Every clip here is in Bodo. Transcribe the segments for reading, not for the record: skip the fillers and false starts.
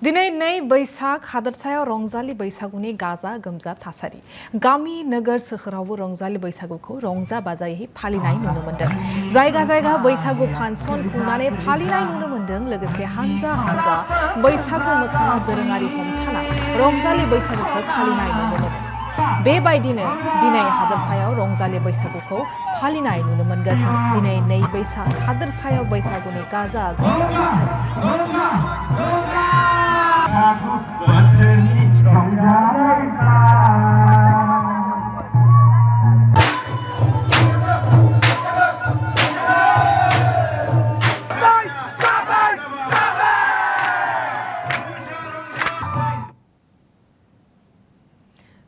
दिनै नै बैसाग हादोरसायाव रंजालि बैसागुनि गाजा गोमजा थासारि गामि नोगोर सोहोरावबो रंजालि बैसागुखौ रंजा बाजायै फालिनाय नुनो मोन्दों। जायगा जायगा बैसागु फांसन खुंनानै फालिनाय नुनो मोन्दों। लोगोसे हानजा हानजा बैसागु मोसाना दोरोङारि हमथाना रंजालि बैसागुखौ फालिनाय नुनो मोनो। बेबायदिनो दिनै हादोरसायाव रंजालि बैसागुखौ फालिनाय नुनो मोनगासिनो। दिनै नै बैसाग हादोरसायाव बैसागुनि गाजा गोमजा थासारि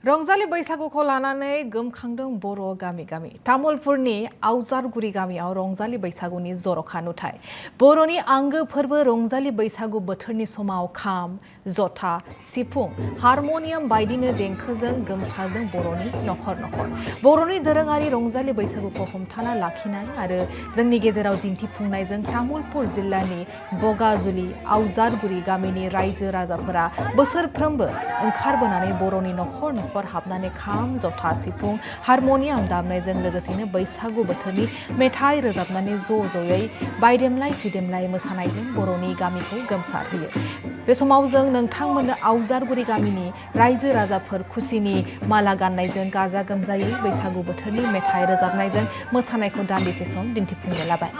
रंजालि बैसागुखौ लानानै गोमखांदों बर' गामि गामि। तामुलपुरनि आवजारगुरि गामियाव रंजालि बैसागुनि जर'खा नुथाय। बर'नि आंगो फोरबो रंजालि बैसागु बोथोरनि समाव खाम, जथा, सिफुं, हारमनियाम बायदिनो देंखोजों गोमसारदों बर'नि नखर नखर। बर'नि दोरोङारि रंजालि बैसागुखौ हमथाना लाखिनाय आरो जोंनि गेजेराव दिन्थिफुंनायजों तामुलपुर जिल्लानि बगाजुलि आवजारगुरि गामिनि रायजो राजाफोरा बोसोरफ्रोमबो ओंखारबोनानै बर'नि नखर नखर हाबनानै खाम, जथा, सिफुं, हारमनियाम दामनायजों लोगोसेनो बैसागु बोथोरनि मेथाइ रोजाबनानै ज'यै बायदेमलाय सिदेमलाय मोसानायजों बर'नि गामिखौ गोमसारहोयो। बे समाव जों नोंथांमोननो आवजारगुरि गामिनि रायजो राजाफोर खुसिनि माला गाननायजों गाजा गोमजायै बैसागु बोथोरनि मेथाइ रोजाबनायजों मोसानायखौ दान्दिसे सम दिन्थिफुंनो लाबाय।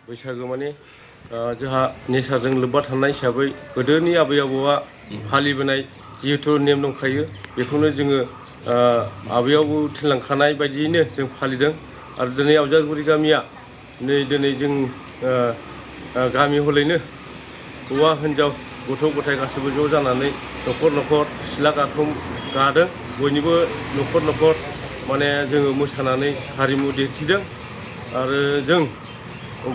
बैसागो माने जोंहा नेचारजों लोब्बा थानाय हिसाबै गोदोनि आबै आबौआ फालिबोनाय जिहेथु नेम दंखायो बेखौनो जोङो आबै आबौ थिनलांखानाय बायदियैनो जों फालिदों। आरो दिनै आवजारगुरि गामिया दिनै जों गामि हलैनो हौवा हिन्जाव गथ' गथाय गासैबो ज' जानानै न'खर न'खर सिला गादों। बयनिबो न'खर न'खर माने जोङो मोसानानै हारिमु दिन्थिदों। आरो जों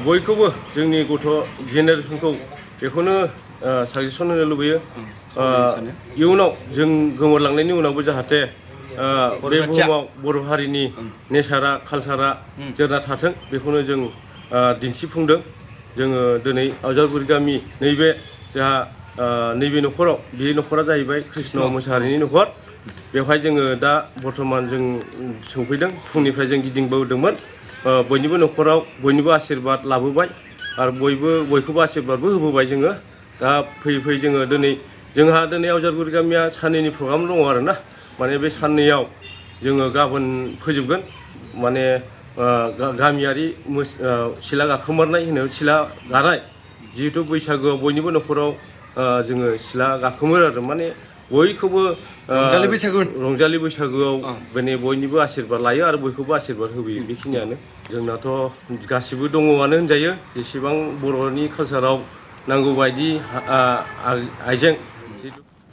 बयखौबो जोंनि गथ' जेनेरेसनखौ बेखौनो साजेसन होनो लुबैयो इयुनाव जों गोमोरलांनायनि उनावबो जाहाथे बे बुहुमाव बर' हारिनि नेचारा कालसारा जोरना थाथों बेखौनो जों दिन्थिफुंदों। जोङो दिनै आवजारगुरि गामि नैबे जोंहा नैबे न'खराव बे न'खरा जाहैबाय कृष्ण मोसाहारिनि न'खर। बेवहाय जोङो दा बर्थमान जों सौफैदों। फुंनिफ्राय जों गिदिंबोदोंमोन। बयनिबो न'खराव बयनिबो आशीर्बाद लाबोबाय आरो बयखौबो आशीर्बादबो होबोबाय जोङो। दा फैयै फैयै जोङो जोंहा दिनै आवजारगुरि गामिया साननैनि प्रग्राम दङ आरोना। माने बे साननैयाव जोङो गाबोन फोजोबगोन। माने गामियारि सिला गाखोमारनाय होनो सिला गानाय जिहेथु बैसागोआव बयनिबो न'खराव जोङो सिला गाखोमोरो आरो माने बयखौबो रंजालि बैसागोआव माने बयनिबो आशीर्बाद लायो आरो बयखौबो आशीर्बाद होबोयो। बेखिनियानो जोंनाथ' गासिबो दङआनो होनजायो। जेसेबां बर'नि कालसाराव नांगौ बायदि आइजें